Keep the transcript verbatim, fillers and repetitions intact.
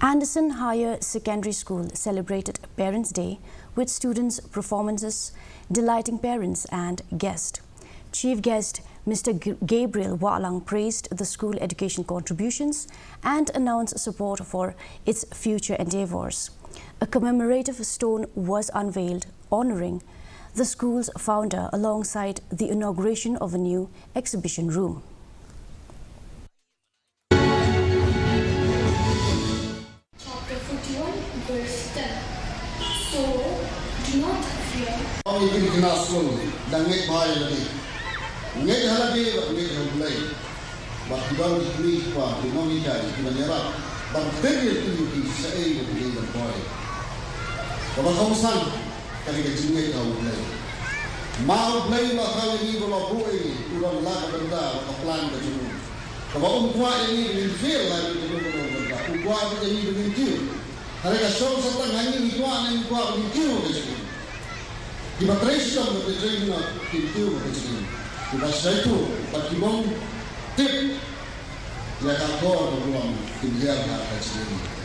Anderson Higher Secondary School celebrated Parents' Day with students' performances, delighting parents and guests. Chief guest Mister G- Gabriel Wahlang praised the school education contributions and announced support for its future endeavors. A commemorative stone was unveiled, honoring the school's founder, alongside the inauguration of a new exhibition room. Chapter forty-one, verse ten. So, do not fear. Ong ïa ki khynnah skul, da ngeit bha ïa lade. Ngeit ha lade bad ngeit ha U Blei. Bad ki don ki kmie ki kpa, ki nonghikai, ki ban ïarap ban tip ïa ki, ïa ki shaei ba ki dei ban poi. Kaba kongsan ka dei ka jingngeit ha U Blei. Ma U Blei ma khaw ïa ngi ba la buh ïa ngi, u don la ka bynta bad ka plan ka jong u. Kaba um kwah ïa ngi ba ngin fail la ka jong u, ka jong u bynta. U kwah ïa ngi ba ngin kiew. Hynrei ka shong sa tang ha ngi, ngi kwah ne ngim kwah, ba ngin kiew ka jong u. Kiba trei shitom ba ki trei na, kin kiew ka jong u. Kiba shai tu bad kibym tip ïa ka akor ka burom, kin hiar ha ka jong u.